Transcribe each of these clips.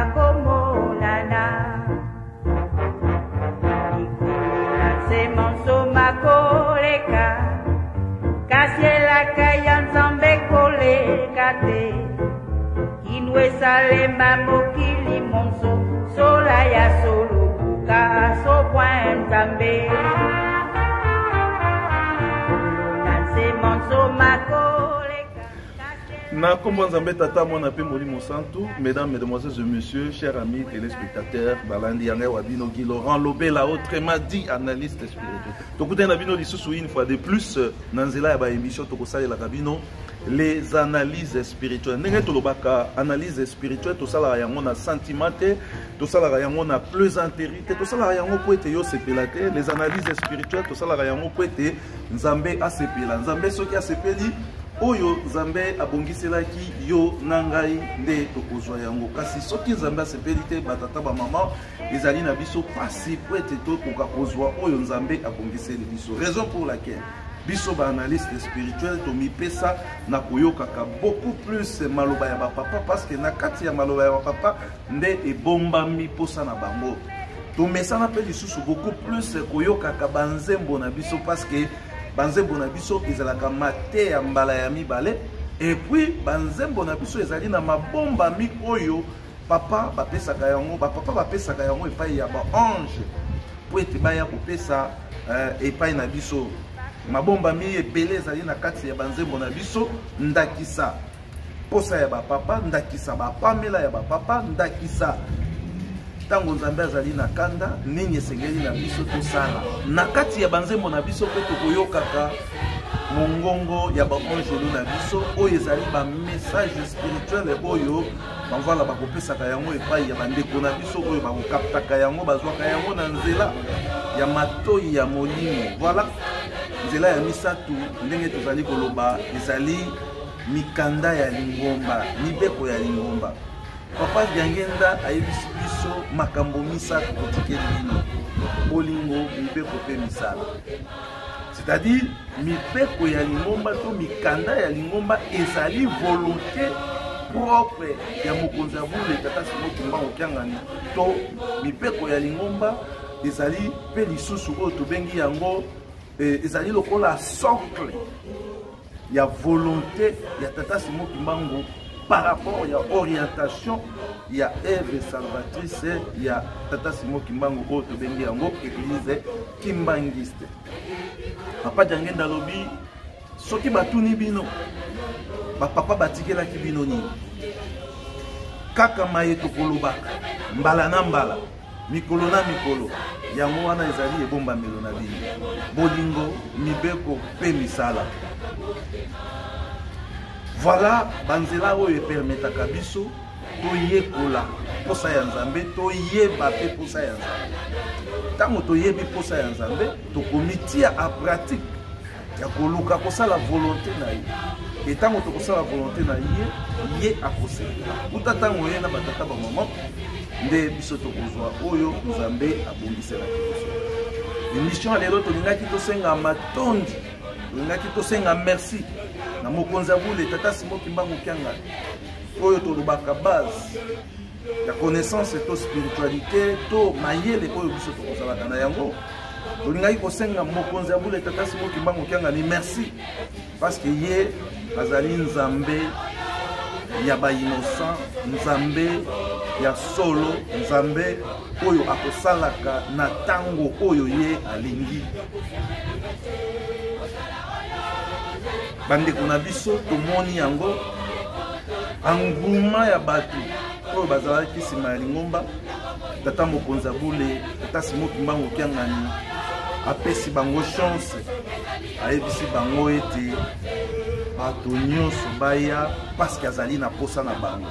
makomonana likolo na nse manso makoleka kasi elaka ya nzambe koleka te kino esalema mokili monso sola ya solo buka sobwa nzambe likolo na nse manso makoleka Na kombo Nzambe Tata Mwana pe Molimo Santu, mesdames, mesdemoiselles et messieurs, chers amis téléspectateurs, balandi ya ngai wa bino Guy Laurent Lobela, autrement dit analyste spirituel. Tokutani na bino lisusu une fois de plus na nzela ya ba émission tokosalelaka bino les analyses spirituelles. Ndenge tolobaka analyse spirituelle tosalaka yango na sentiment te, tosalaka yango na plaisanterie te, tosalaka yango po ete yo sepela te. Les analyses spirituelles tosalaka yango po ete Nzambe asepela. Nzambe soki asepeli, oyo Nzambe abongiselaki yo na ngai nde tokozwa yango. Kasi soki Nzambe asepeli te, batata bamama, ezali na biso pasi po ete tokoka kozwa oyo Nzambe abongiseli biso. Raison pour laquelle biso ba analyste spirituel tomipesa na koyokaka beaucoup plus maloba ya bapapa, parce que na kati ya maloba ya bapapa nde ebombami posa na bango. Tomesana mpe lisusu beaucoup plus koyokaka banzembo na biso, parce que banzembo na biso ezalaka mateya mbala ya mibale, et puis banzembo na biso ezali na mabombami oyo papa bapesaka yango, bapapa bapesaka yango epai ya ba-ange po ete baya kopesa epai na biso. Mabombami ebele ezali na kati ya banzembo na biso, ndakisa posa ya bapapa, ndakisa bapamela ya bapapa, ndakisa ntango Nzambe azali na kanda, nini esengeli na biso tosala. Na kati ya banzembo na biso mpe tokoyokaka mongongo ya baangelu na biso, oyo ezali ba message spirituel oyo bamvala bakopesaka yango epai ya bandeko na biso oyo bakokaptaka yango, bazwaka yango na nzela ya matoi ya molimo. Voilà nzela ya misato ndenge tozali koloba ezali mikanda ya lingomba, mibeko ya lingomba. Papa Diangenda ayebisi biso makambo misato totikeli bino: bolingo, mibeko mpe misala. C'est-à-dire mibeko ya lingomba to mikanda ya lingomba ezali volonté propre ya mokonzi ya bule Tata Simon Kimbangu Kiangani, to mibeko ya lingomba ezali mpe lisusu oyo tobengi yango ezali lokola socle ya volonté ya Tata Simon Kimbangu par rapport ya orientation ya œuvre salvatrice ya Tata Simon Kimbangu oyo tobengi yango église kimbangiste. Papa Diangenda alobi soki batuni bino bapapa batikelaki bino nini, kaka maye tokolobaka mbala na mbala, mikolo na mikolo, yango wana ezali ebombamelo na bino: bolingo, mibeko mpe misala. Voilà banzela oyo epermetaka biso toyekola posa ya Nzambe, toyeba mpe posa ya Nzambe. Ntango toyebi posa ya Nzambe, tokomitia a pratique ya koluka kosala volonté na ye. E ntango tokosala volonté na ye, ye akosepela. Uta ntango ye na batata bamama nde biso tokozwa oyo Nzambe abongiselaki biso. Émission ya lelo tolingaki tosenga matondi, tolingaki tosenga merci na mokonzi ya bule Tata Simon Kimbangu Kiangani, oyo tolobaka base ya connaissance to spiritualité to mayele oyo biso tokozalaka na yango. Tolingaki kosenga mokonzi ya bule Tata Simon Kimbangu Kiangani merci, parce que ye azali Nzambe ya ba innocent, Nzambe ya solo, Nzambe oyo akosalaka na tango oyo ye alingi. Bandeko na biso tomoni yango engouement ya bato oyo bazalaki nsima ya lingomba. Tata mokonzi ya bule Tata Simon Kimbangu Kiangani apesi bango chance, ayebisi bango ete bato nyonso baya parce que azali na posa na bango.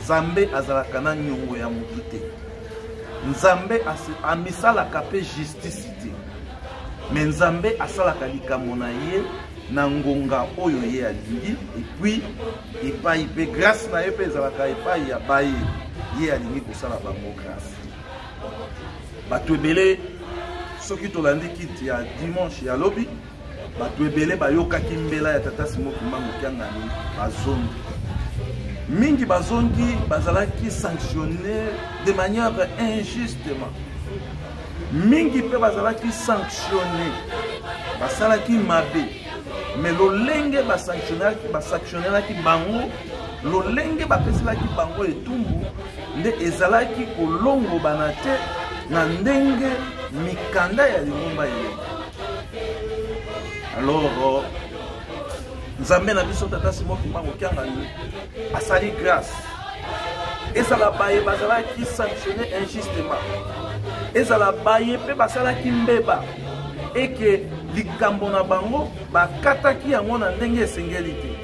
Nzambe azalaka na nyongo ya motu te. Nzambe amisalaka mpe justice te, mais Nzambe asalaka likambo na ye na ngonga oyo ye alingi, et puis epai mpe grâce na ye mpe ezalaka epai ya baye ye alingi kosala bango grâce. Bato ebele soki tolandi kiti ya dimanche ya lobi, bato ebele bayokaki mbela ya Tata Simon Kimbangu Kiangani, bazongi. Mingi bazongi bazalaki sanctionne de manière injustement. Mingi mpe bazalaki sanctionne, basalaki mabe, mais lolenge basanctionnelaki bango, lolenge bapeselaki bango etumbu nde ezalaki kolongobana te na ndenge mikanda ya lingomba elobi. Alors Nzambe na biso Tata Simon Kimbangu Kiangani asali grâce, ezala baye bazalaki sanctionne injustement, ezala baye mpe basalaki mbeba eke likambo na bango bakataki yango na ndenge esengeli te,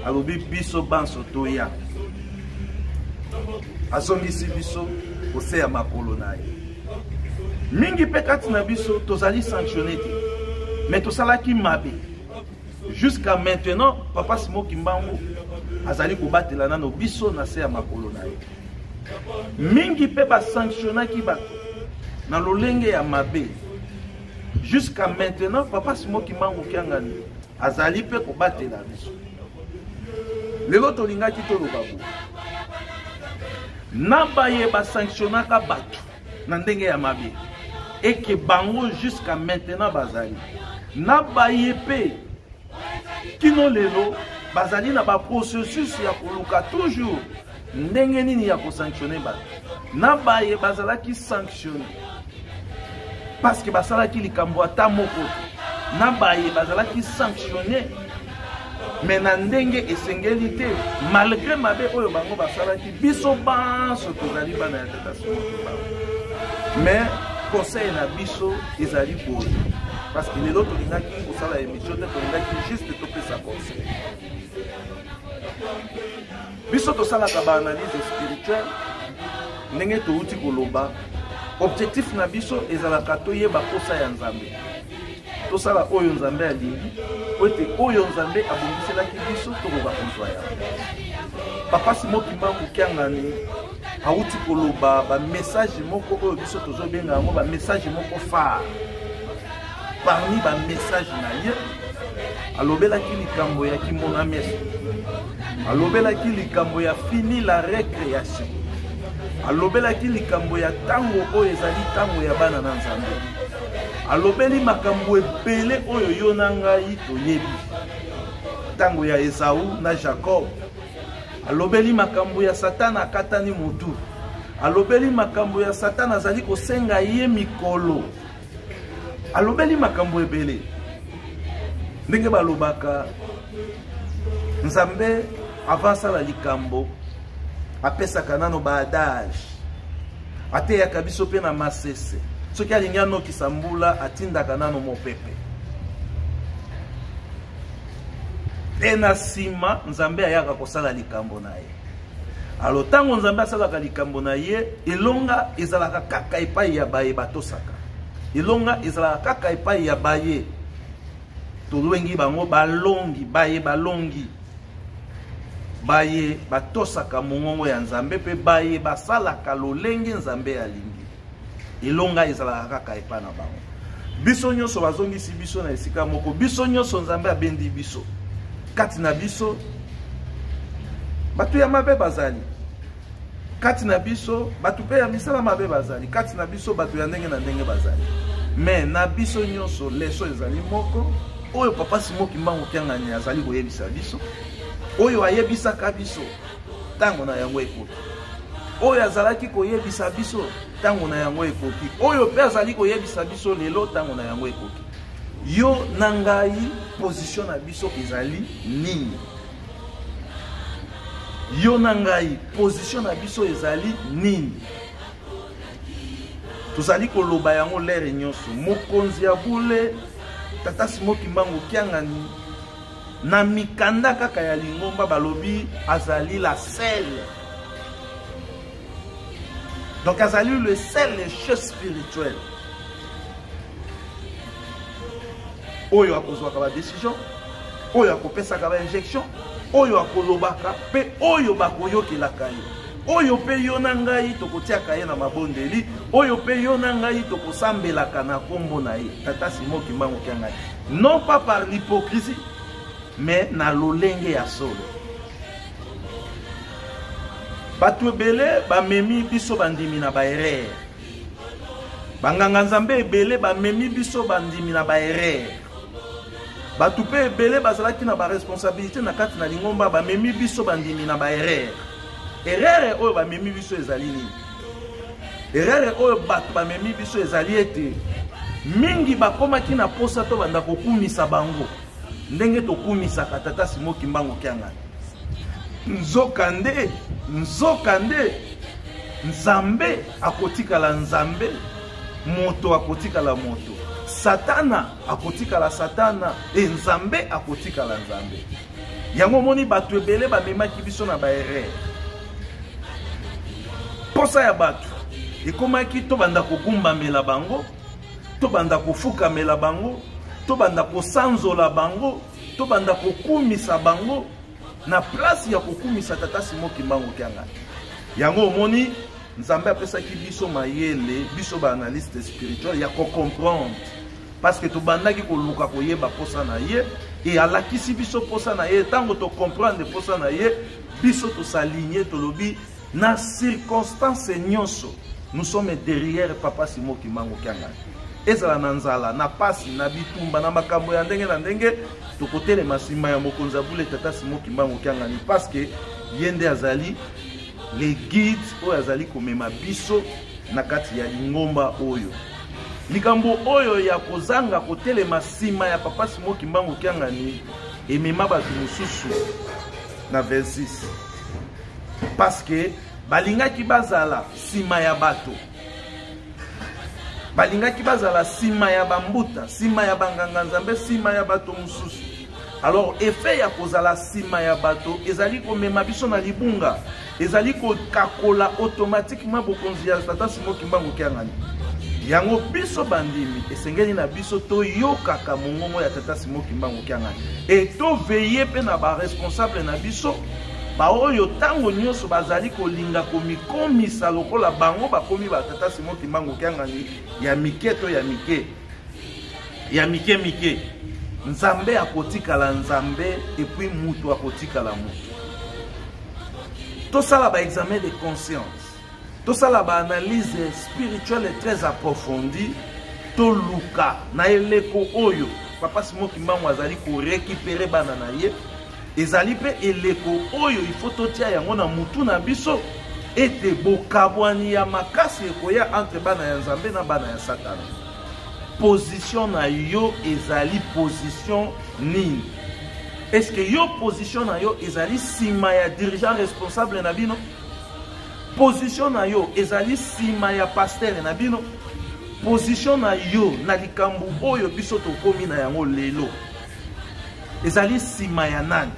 alobi biso banso toya, azongisi biso kose ya makolo na ye. Mingi mpe kati na biso tozali sanctionne te, mais tosalaki mabe. Jusqu'à maintenant Papa Simon Kimbangu azali kobatela nano biso na se ya makolo na ye. Mingi mpe basanctionnaki bato na lolenge ya mabe. Jusqu'à maintenant Papa Simon Kimbangu Kiangani azali mpe kobatela biso. Lelo tolingaki toloba boye na baye basanctionnaka bato na ndenge ya mabe eke bango jusqu'à maintenant bazali na baye mpe kino lelo bazali na baprocessus ya koluka toujours ndenge nini ya kosanctionne bato, na baye bazalaki sanctionne parce que basalaki likambo ata moko te, na baye bazalaki sanctionne mais na ndenge esengeli te, malgré mabe oyo bango basalaki. Biso banso tozali bana ya Tata Simon Kimbangu, mais conseil na biso ezali boye, parce que lelo tolingaki kosala émission te, tolingaki juste topesa conseil. Biso tosalaka baanalyse spirituelle ndenge touti koloba. Objectif na biso ezalaka toyeba posa ya Nzambe, tosala oyo Nzambe alingi, po ete oyo Nzambe abongiselaki biso tokoka kozwa yango. Papa Simon Kimbangu Kiangani awuti koloba ba message moko oyo biso tozobenga yango ba message moko phare. Parmi ba message na ye, alobelaki likambo ya kimona meso, alobelaki likambo ya fini la récréation, alobelaki likambo ya tango oyo ezali tango ya bana na Nzambe, alobeli makambo ebele oyo yo na ngai toyebi, tango ya Esau na Jacob, alobeli makambo ya Satana akatani motu, alobeli makambo ya Satana azali kosenga ye mikolo, alobeli makambo ebele. Ndenge balobaka Nzambe avant asala likambo apesaka nano ba adage, ateyaka biso mpe na masese. Soki alingi anokisa mbula atindaka nano mopepe, e na nsima Nzambe ayaka kosala likambo na ye. Alors ntango Nzambe asalaka likambo na ye, elonga ezalaka kaka epai ya baye batosaka, elonga ezalaka kaka epai ya baye tolwengi bango balongi, baye balongi, baye batosaka mongongo ya Nzambe mpe baye basalaka lolenge Nzambe alingi. Elonga ezalaka kaka epai na bango. Biso nyonso bazongisi biso na esika moko, biso nyonso Nzambe abendi biso. Kati na biso bato ya mabe bazali, kati na biso bato mpe ya misala mabe bazali, kati na biso bato ya ndenge na ndenge bazali, mais na biso nyonso leso ezali moko oyo Papa Simon Kimbangu Kiangani azali koyebisa biso, oyo ayebisaka biso ntango na yango ekoki, oyo azalaki koyebisa biso ntango na yango ekoki, oyo mpe azali koyebisa biso lelo ntango na yango ekoki. Yo na ngai, position na biso ezali nini? Yo na ngai, position na biso ezali nini? Tozali koloba yango lere nyonso. Mokonzi ya bule Tata Simon Kimbangu Kiangani na mikanda kaka ya lingomba balobi azali la selle, donc azali le seul chef spirituel oyo akozwaka ba décision, oyo akopesaka ba injection, oyo akolobaka mpe oyo bakoyokelaka ye, oyo mpe yo na ngai tokotiaka ye na mabondeli, oyo mpe yo na ngai tokosambelaka na kombo na ye Tata Simon Kimbangu Kiangani, non pas par l'hypocrisie mais na lolenge ya solo. Bato ebele bamemi biso bandimi na baerreur. Banganga Nzambe ebele bamemi biso bandimi na baerreur. Bato mpe ebele bazalaki na baresponsabilité na kati na lingomba bamemi biso bandimi na baerreur. Erreur oyo bamemi biso ezali nini? Erreur oyo bato bamemi biso ezali ete mingi bakomaki na posa tobanda kokumisa bango ndenge tokumisaka tata Simo Kimbangu Kiangani. Nzokande, nzokande Nzambe akotikala Nzambe, moto akotikala moto, Satana akotikala Satana, e Nzambe akotikala Nzambe. Yango omoni bato ebele bamemaki biso na baerreur. Posa ya bato ekomaki tobanda kogumbamela bango, tobanda kofukamela bango, tobanda kosanzola bango, tobanda kokumisa bango na place ya kokumisa tata Simon Kimbangu Kiangani. Yango omoni Nzambe apesaki biso mayele, biso ba analyste spirituel ya ko comprendre parce que tobandaki koluka koyeba posa na ye e alakisi biso posa na ye. Ntango to comprendre posa na ye, biso tosaligne, tolobi na circonstance nyonso nous sommes derrière papa Simon Kimbangu Kiangani. Ezala na nzala, na pasi, na bitumba, na makambo ya ndenge na ndenge, tokotelema nsima ya mokonzi ya bule tata Simon Kimbangu Kiangani, parce que ye nde azali le guide oyo azali komema biso na kati ya lingomba oyo. Likambo oyo ya kozanga kotelema nsima ya papa Simon Kimbangu Kiangani emema bato mosusu na 26, parce que balingaki bazala nsima ya bato, balingaki bazala nsima ya bambuta, nsima ya banganga nzambe, nsima ya bato mosusu. Alors effet ya kozala nsima ya bato ezali komema biso na libunga, ezali kokakola automatiquement bokonzi ya tata Simon Kimbangu Kiangani. Yango biso bandimi esengeli na biso toyokaka mongongo ya tata Simon Kimbangu Kiangani e toveye mpe na baresponsable na biso baoyo ntango nyonso bazali kolinga komikomisa lokola bango bakomi ba tata Simon Kimbangu Kiangani ya mike to ya mike ya mike mike. Nzambe akotikala Nzambe et puis mutu akotikala mutu. Tosala ba examen de conscience, tosala ba analyse spirituelle très approfondie, toluka na eleko oyo papa Simon Kimbangu azali korécupérer bana na ye. Ezali mpe eleko oyo il faut totia yango na mutu na biso ete bokabwani ya makasi ekoya entre bana ya Nzambe na bana ya Satana. Position na yo ezali position nini? Est-ce que yo position na yo ezali sima ya dirigeant responsable na bino? Position na yo ezali sima ya pasteur na bino? Position na yo na likambo oyo biso tokomi na yango lelo ezali sima ya nani?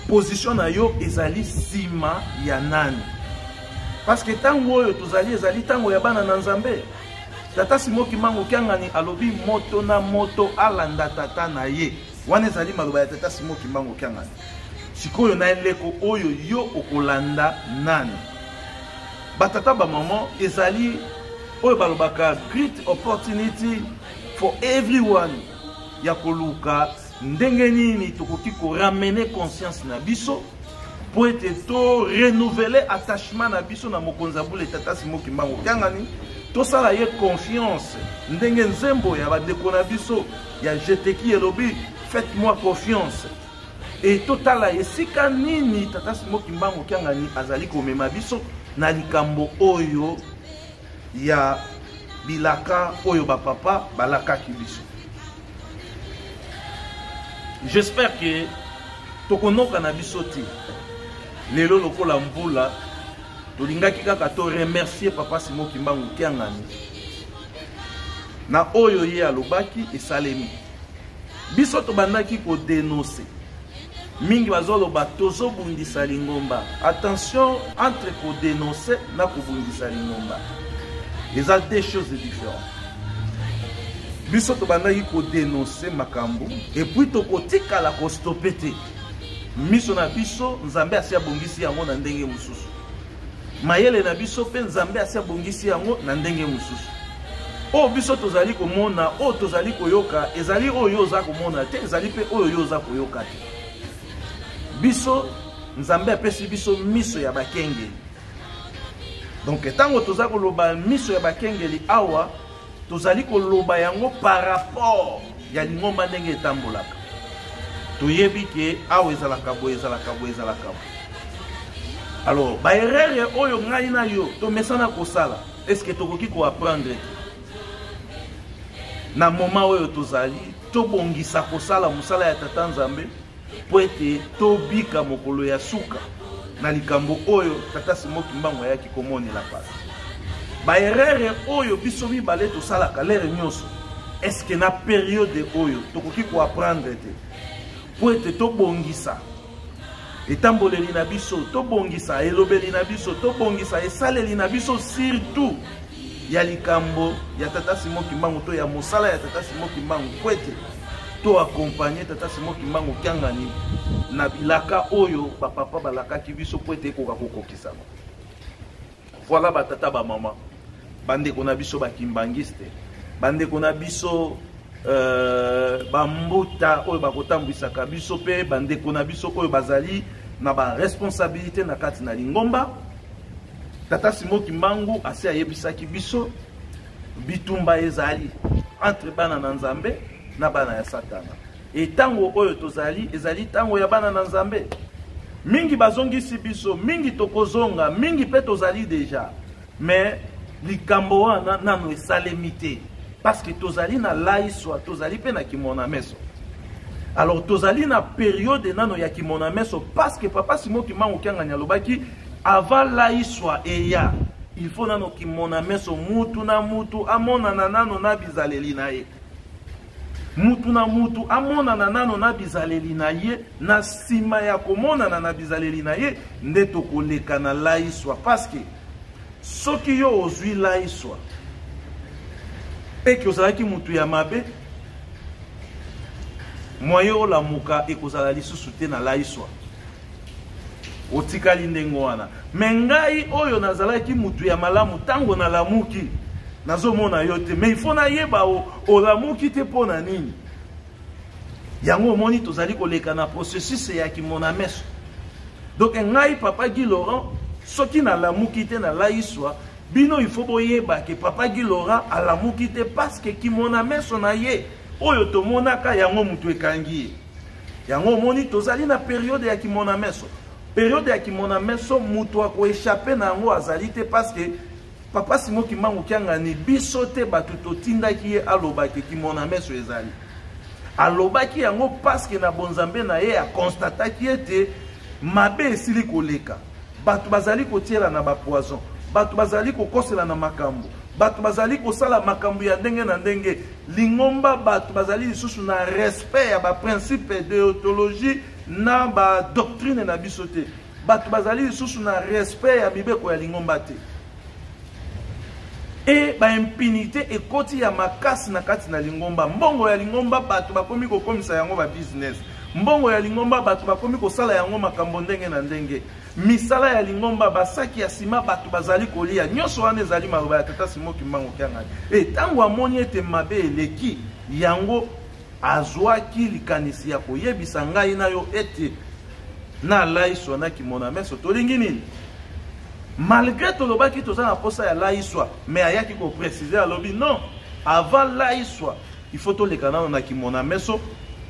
Position na yo ezali sima ya nani? Parce que tango oyo tozali ezali tango ya bana na Nzambe. Tata Simon Kimbangu Kiangani alobi moto na moto alanda tata na ye. Wana ezali maloba ya tata Simon Kimbangu Kiangani. Sikoyo na eleko oyo yo okolanda nani? Batata ba maman ezali oyo balobaka great opportunity for everyone ya koluka ndenge nini tokoki ko ramener conscience na biso po ete to renouveler attachement na biso na mokonzi ya bule tata Simon Kimbangu Kiangani, tosala ye confiance ndenge nzembo ya bandeko na biso ya Jeteki elobi faites-moi confiance. E totala esika nini tata Simon Kimbangu Kiangani azali komema biso na likambo oyo ya bilaka oyo bapapa balakaki biso. J'espère que tokonoka na biso te lelo lokola mvula. Tolingaki kaka to remercier papa Simon Kimbangu Kiangani na oyo ye alobaki esalemi. Biso tobandaki ko dénoncer mingi, bazoloba tozobundisa lingomba. Attention, entre ko dénoncer na kobundisa lingomba eza deux choses différentes. Biso tobandaki ko dénoncer makambo et puis tokotikala ko stopper te. Miso na biso Nzambe asi abongisi yango na ndenge mosusu, mayele na biso mpe Nzambe asi abongisi yango na ndenge mosusu. Oyo biso tozali komona, oyo tozali koyoka, ezali oyo yo oza komona te, ezali mpe oyo yo oza koyoka te. Biso Nzambe apesi biso miso ya bakengeli. Donc ntango toza koloba miso ya bakengeli awa, tozali koloba yango par rapport ya lingomba ndenge etambolaka. Toyebi ke awa ezalaka boye, ezalaka boye, ezalaka boye. Alors ba erreur oyo ngai na yo tomesana kosala, est-ce que tokoki ko apprendre te na moment oyo tozali tobongisa kosala mosala ya Tata Nzambe mpo ete tobika mokolo ya suka na likambo oyo Tata Simon Kimbangu ayaki komonela pasi. Ba erreur oyo biso mibale tosalaka lere nyonso, est-ce que na periode oyo tokoki ko apprendre te mpo ete tobongisa etamboleli na biso, tobongisa elobeli na biso, tobongisa esaleli na biso, surtout ya likambo ya Tata Simon Kimbangu to ya mosala ya Tata Simon Kimbangu, mpo ete to accompagner Tata Simon Kimbangu Kiangani na bilaka oyo bapapa balakaki biso mpo ete ekoka kokokisama. Voilà batata bamama, bandeko na biso bakimbangiste, bandeko na biso bambuta oyo bakotambwisaka biso, mpe bandeko na biso oyo bazali na baresponsabilité na kati na lingomba. Tata Simon Kimbangu asi ayebisaki biso bitumba ezali entre bana na Nzambe na bana ya Satana. E tango oyo tozali ezali tango ya bana na Nzambe. Mingi bazongisi biso, mingi tokozonga, mingi pe tozali deja. Mais likambo wana nano esalemi te parce que tozali na laiswa, tozali pe na kimona meso. Alors tozali na periode nano ya kimona meso parce que Papa Simon Kimbangu Kiangani alobaki avant laiswa eya, il faut nano kimona meso, mutu na mutu amonana nano na bizaleli na ye. Mutu na mutu amonana nano na bizaleli na ye, na nsima ya komonana na bizaleli na ye nde tokoleka na laiswa. Parce que soki yo ozwi laiswa eke ozalaki mutu ya mabe, moyen olamuka ekozala lisusu te na laiswa, otikali ndenge wana. Me ngai oyo nazalaki mutu ya malamu, ntango nalamuki nazomona yo te, mais il faut nayeba olamuki te mpo na nini. Yango omoni tozali koleka na processus ya kimona meso. Donc ngai Papa Guy Laurent, soki nalamuki te na laiswa, bino il faut boyeba ke Papa Guy Laurent alamuki te parce que kimona meso na ye oyo tomonaka yango mutu ekangi ye. Yango omoni tozali na periode ya kimona meso. Periode ya kimona meso mutu akoechappe na yango azali te parce que Papa Simon Kimbangu Kiangani biso te bato totindaki ye alobaki kimona meso ezali. Alobaki yango parce que na bonzambe na ye akonstataki ete mabe esili koleka. Bato bazali kotiela na ba poison, bato bazali kokosela na makambo, bato bazali kosala makambo ya ndenge na ndenge. Lingomba bato bazali lisusu na respect ya ba principe deontologie na ba doctrine na biso te. Bato bazali lisusu na respect ya mibeko ya lingomba te. E ba impunité ekoti ya makasi na kati na lingomba. Mbongo ya lingomba bato bakomi kokomisa yango ba business. Mbongo ya lingomba bato bakomi kosala yango makambo ndenge na ndenge. Misala ya lingomba, basaki ya sima bato bazali kolia. Nyonso wana ezali maloba ya Tata Simon Kimbangu Kiangani. E tango amoni ete mabe eleki, yango azwaki likanisi ya koyebisa ngai na yo ete na laiswa na kimona meso tolingi nini. Malgré tolobaki toza na posa ya laiswa, mais ayaki ko préciser, alobi non, avant laiswa il faut toleka nano na kimona meso,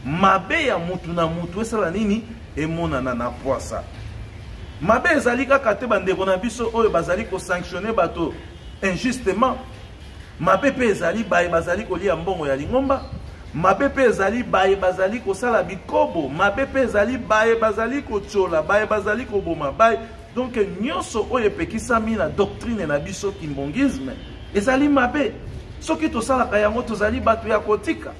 mabe ya mutu na mutu esala nini, emonana na poisa. Mabe ezali kaka te bandeko na biso oyo bazali ko sanctionner bato injustement. Mabe pe ezali baye bazali kolia mbongo ya lingomba. Mabe pe ezali baye bazali kosala bikobo. Mabe pe ezali baye bazali kotiola, baye bazali koboma, baye. Donc nyonso oyo epekisami na doctrine na biso kimbongisme ezali mabe. Soki tosalaka yango tozali bato ya kotika.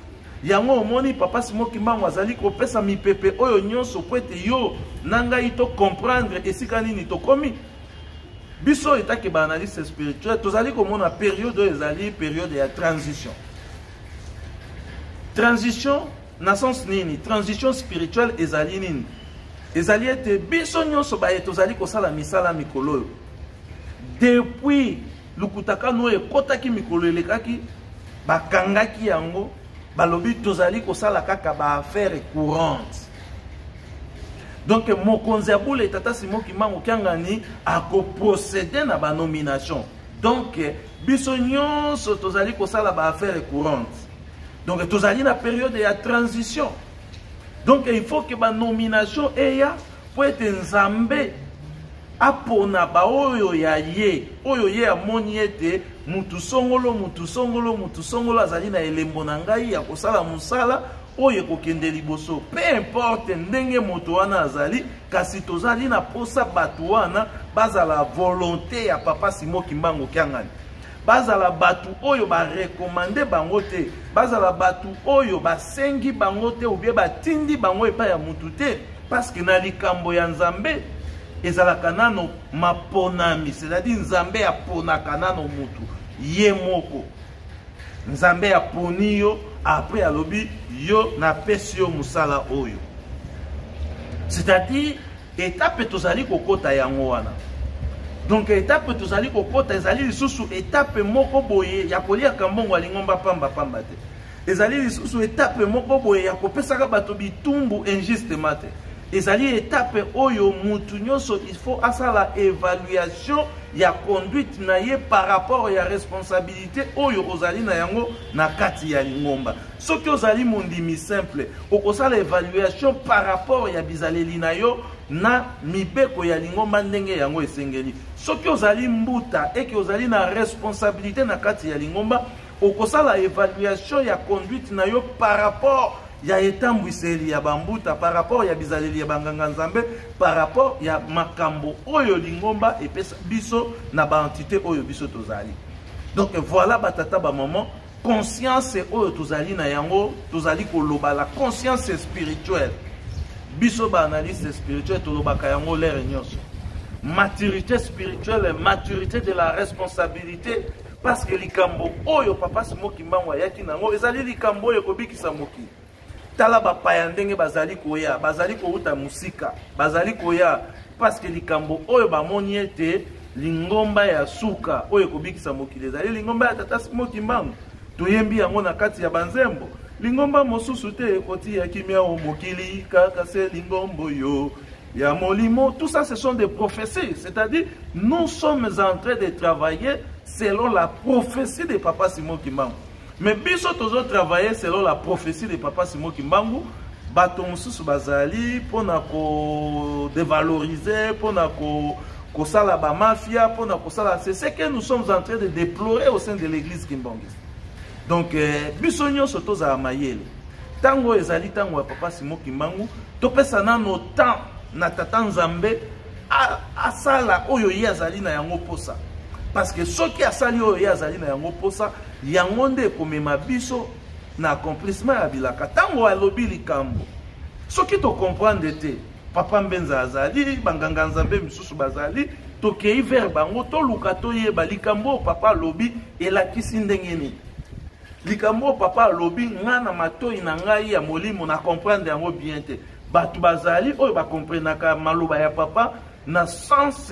Yango omoni Papa Simon Kimbangu azali kopesa mipepe oyo nyonso po ete yo na ngai to comprendre esika nini tokomi. Biso etake ba analyste spirituel tozali komona periode oyo ezali periode ya transition. Transition na sens nini? Transition spirituelle ezali nini? Ezali ete biso nyonso baye tozali kosala misala mikolo oyo depuis lukutakano oyo ekotaki mikolo elekaki, bakangaki yango, balobi tozali kosala kaka ba affaire courante. Donc mokonzi ya bule tata Simon Kimbangu Kiangani akoprocéder na banomination. Donc biso nyonso tozali kosala baaffaire courante. Donc tozali na période ya transition. Donc il faut que banomination eya po ete Nzambe apona baoyo ya ye, oyo ye amoni ete mutu songolo, mutu songolo, mutu songolo azali na elembo na ngai ya kosala mosala oyo ekokende liboso. Peu importe ndenge moto wana azali, kasi tozali na posa bato wana bazala volonté ya papa Simon Kimbangu Kiangani, bazala bato oyo barekomande bango te, bazala bato oyo basengi bango te ou bien batindi bango epai ya mutu te, parce que na likambo ya Nzambe ezalaka nano maponami, c'est-à-dire Nzambe aponaka nano mutu ye moko. Nzambe aponi yo, après alobi yo napesi yo mosala oyo. C'est-à-dire étape tozali kokota yango wana. Donc étape tozali kokota ezali lisusu étape moko boye ya koliaka mbongo ya lingomba pamba pamba te. Ezali lisusu étape moko boye ya kopesaka bato bitumbu injustement te. Ezali étape oyo mutu nyonso il faut asala évaluation ya conduite na ye par rapport ya responsabilité oyo ozali na yango na kati ya lingomba. Soki ozali mondimi simple, okosala évaluation par rapport ya bizaleli na yo na mibeko ya lingomba ndenge yango esengeli. Soki ozali mbuta eke ozali na responsabilité na kati ya lingomba, okosala évaluation ya conduite na yo par rapport ya etambwiseli ya bambuta, par rapport ya bizaleli ya banganga Nzambe, par rapport ya makambo oyo lingomba epesa biso na baentité oyo biso tozali. Donc voilà batata bamama, conscience oyo tozali na yango, tozali koloba la conscience spirituelle. Biso baanalyste spirituel tolobaka yango lere nyonso. Maturité spirituelle, maturité de la responsabilité, parce que likambo oyo papa Simon Kimbangu ayaki nango ezali likambo oyo ekobikisa mokili. Tala bapaya ndenge bazali koya, bazali kouta mosika, bazali koya parce que likambo oyo bamoni ete lingomba ya suka oyo ekobikisa mokili ezali lingomba ya tata Simon Kimbangu. Toyembi yango na kati ya banzembo. Lingomba mosusu te ekotia kimia o mokili, kaka se lingombo yo ya molimo. Tout ça, ce sont des prophéties, c'est-à-dire nous sommes en train de travailler selon la prophétie de papa Simon Kimbangu. Mais biso tozo travailler selon la prophétie de papa Simon Kimbangu. Bato mosusu bazali mpona kodevaloriser, mpona kosala ba mafia, mpona kosala, c'est ce que nous sommes en train de déplorer au sein de l'église kimbanguiste. Donc biso nyonso tozala mayele. Ntango oyo ezali ntango ya papa Simon Kimbangu, topesa nano temps na tata Nzambe asala oyo ye azali na yango posa. Parce que soki asali oyo ye azali na yango posa, yango nde ekomema biso na accomplissement ya bilaka. Ntango alobi likambo, soki tocomprendre te, papa Mbenza azali, banganga Nzambe misusu bazali, tokei vers bango, toluka toyeba likambo oyo papa alobi elakisi ndenge nini. Likambo oyo papa alobi, nga na matoi na ngai ya molimo na comprendre yango bien te. Bato bazali oyo bakomprenaka maloba ya papa na sens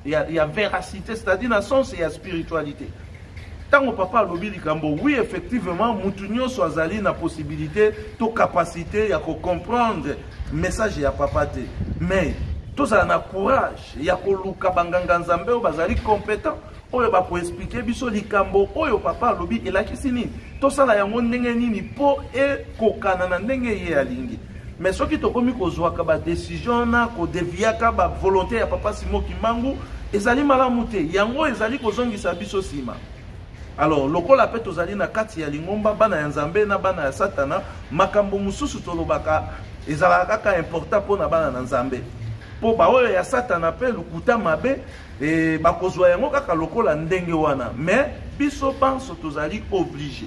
ya véracité, c'est-à-dire na sens ya spiritualité. Ntango papa alobi likambo, oui effectivement mutu nyonso azali na possibilité to capacité ya kocomprendre message ya papa te, mais tozala na courage ya koluka banganga Nzambe oyo bazali compétent, oyo bakoexplike biso likambo oyo papa alobi elakisi nini, tosala yango ndenge nini mpo ekokana na ndenge ye alingi. Mais soki tokomi kozwaka badécision na kodeviaka bavolonté ya papa Simon Kimbangu, ezali malamu te, yango ezali kozongisa biso nsima. Alors lokola mpe tozali na kati ya lingomba bana ya Nzambe na bana ya Satana, makambo mosusu tolobaka ezalaka kaka important mpona bana na Nzambe, mpo baoyo ya Satana mpe lokuta mabe e bakozwa yango kaka lokola ndenge wana. Mais biso banso tozali obligé,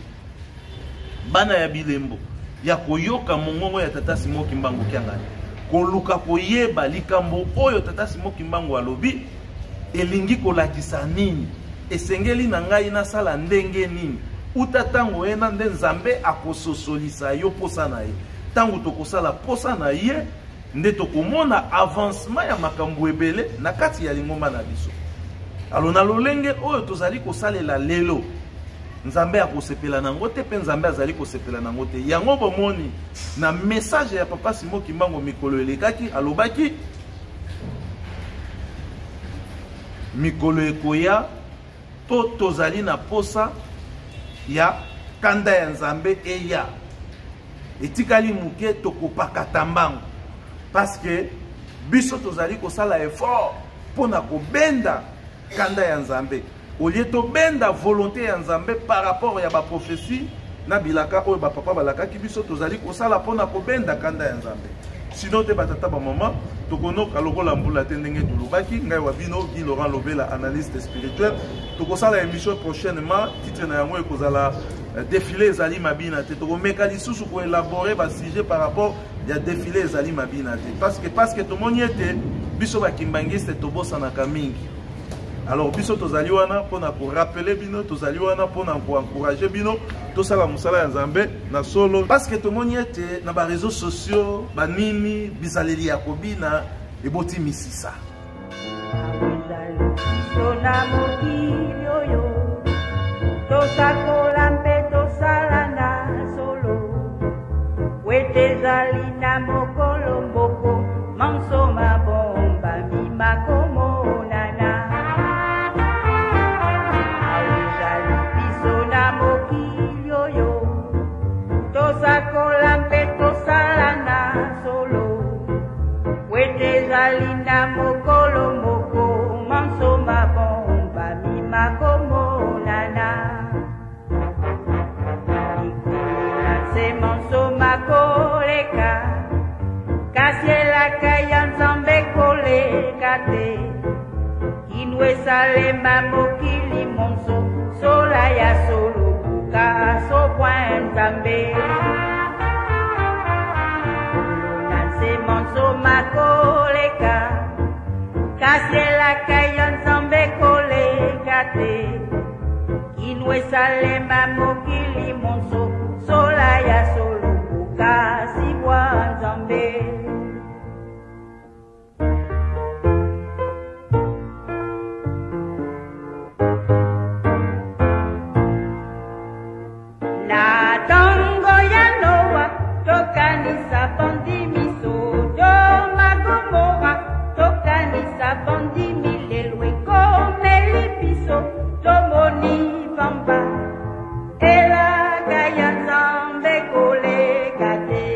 bana ya bilembo, ya koyoka mongongo ya tata Simon Kimbangu Kiangani, koluka koyeba likambo oyo tata Simon Kimbangu alobi elingi kolakisa nini, esengeli na ngai nasala ndenge nini. Uta ntango ye na nde Nzambe akososolisa yo posa na ye. Ntango tokosala posa na ye nde tokomona avancement ya makambo ebele na kati ya lingomba na biso. Alors na lolenge oyo tozali kosalela lelo, Nzambe akosepela na yango te, mpe Nzambe azali kosepela na yango te. Yango bomoni na message ya Papa Simon Kimbangu mikolo elekaki, alobaki mikolo ekoya to tozali na posa ya kanda ya Nzambe eya, etikali moke tokopakata mbangu, parce que biso tozali kosala effort mpo na kobenda kanda ya Nzambe au lieu tobenda volonté ya Nzambe par rapport ya ba prophétie na bilaka oyo bapapa balakaki biso. Tozali kosala mpo na kobenda kanda ya Nzambe. Sinon te, batata, bamama, tokonoka lokola mbula te. Ndenge tolobaki, ngai wa bino Guy Laurent Lobela, analyste spirituel. Tokosala émission prochainement, titre na yango ekozala "Défilé ezali mabina te". Tokomeka lisusu koélaborer basujet par rapport ya défilé ezali mabina te, parce que tomoni ete biso bakimbangiste tobosanaka mingi. Alors biso tozali wana mpona korappeler bino, tozali wana mpona koencourager bino tosala mosala ya Nzambe na solo, parce que tomoni ete na baréseaux sociaux banini bizaleli ya kobina eboti misisa. Ezali biso na mokili oyo, tosakola mpe tosala na solo, wete ezali na mokolo moko manso mabombami makomonana. Awa ezali biso na mokili oyo, tosakola mpe tosala na solo, wete ezali na mokolo moko manso mabombami makomonana. Likolo na nse manso makoleka, kasi elaka ya Nzambe koleka te. Kino esalema mokili monso, sola ya solo buka sobwa Nzambe. Likolo na nse manso makoleka, kasi elaka ya Nzambe koleka te. Kino esalema mokili monso, sola ya solo buka sibwa Nzambe. Na ntango ya Noa, tokanisa bandimi Sodoma Gomora, tokanisa bandimi lelo ekomeli biso, tomoni pamba, elaka ya Nzambe koleka te.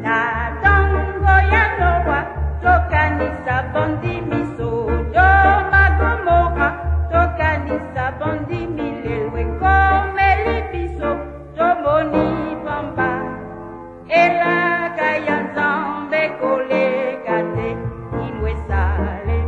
Na ntango ya Noa, tokanisa bandimi Sodoma Gomora, tokanisa bandimi lelo ekomeli biso, tomoni pamba, elaka ya Nzambe koleka te. Kino esalema.